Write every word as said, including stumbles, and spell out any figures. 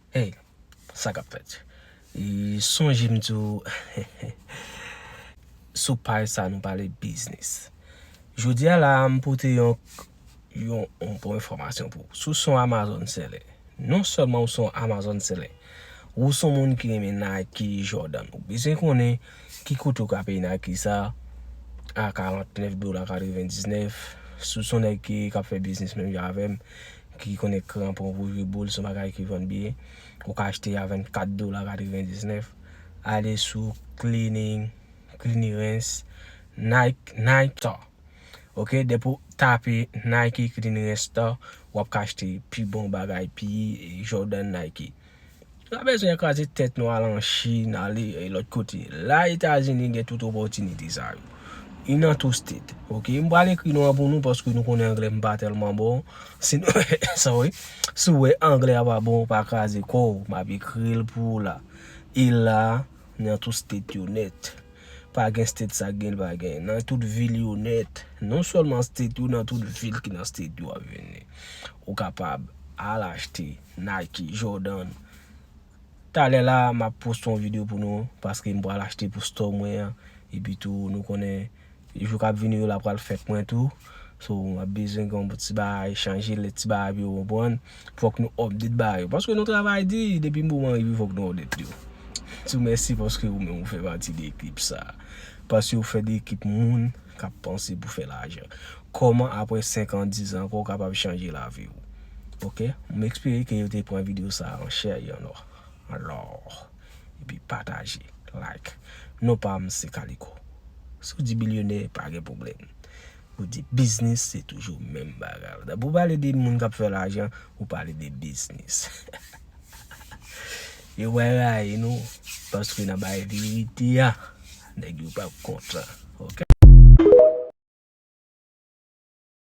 Hey, sa k ap fèt? E, sonje m di w, sou paj sa nou pale biznis. Jodi a la, m pote yon, yon, yon bon enfòmasyon pou ou. Si w se yon Amazon seller, non sèlman ou se yon Amazon seller, ou se yon moun ki renmen Nike, Jordan, ou bezwen konnen ki kote ou ka peye Nike sa a karannèf dola katrevendiznèf. Si w se yon nèg ki, k ap fè biznis menm jan avè m, ki konnen kranpon pou jwe boul, se yon bagay ki vann byen, ou ka achte a vennkat dola katrevendiznèf. Ale sou cleaning, clearance, Nike, Nike Store. Ok, depi w tape Nike Clearance Store, w ap ka achte pi bon bagay, pi Jordan, Nike. Nou pa bezwen kraze tèt nou al an Chin, ale, e, lòt kote. La, Etazini gen tout opòtinite sa yo. E nan tout state. Ok, m pral ekri non an pou nou paske nou konnen anglè m pa tèlman bon. Si nou, sorry. Si w wè anglè a pa bon, pa kraze kò w. M ap ekri l pou ou la. E la, nan tout state yo nèt. Pa gen state sa gen, pa gen. Nan tout vil yo nèt. Non sèlman state yo, nan tout vil ki nan state yo ap vini. Ou kapab al achte Nike, Jordan. Talè la, m ap poste yon videyo pou nou, paske m pral achte pou store mwen an. Epi tou, nou konnen, jou k ap vini yo la pral fèt mwen tou. So, m ap bezwen gen yon ti bagay chanje, lè ti bagay yo konprann. Fòk nou update bagay yo. Paske nou travay di, depi moman rive, fòk nou update yo. Di w mèsi paske ou menm ou fè pati de ekip sa. Paske ou fè de ekip moun k ap panse pou fè lajan. Kòman apre senk an, diz an ankò ou kapab chanje lavi w? Ok? M espere ke yo te pran videyo sa an chè, an or. Alò, epi pataje, like. Non pa m se Kaliko. Si w di bilyonè, pa gen pwoblèm. Ou di biznis, se toujou menm bagay la. Pou pale de moun k ap fè lajan, ou pale de biznis. Yo pral rayi nou, paske n ap bay verite a, nèg yo p ap kontan. Ok?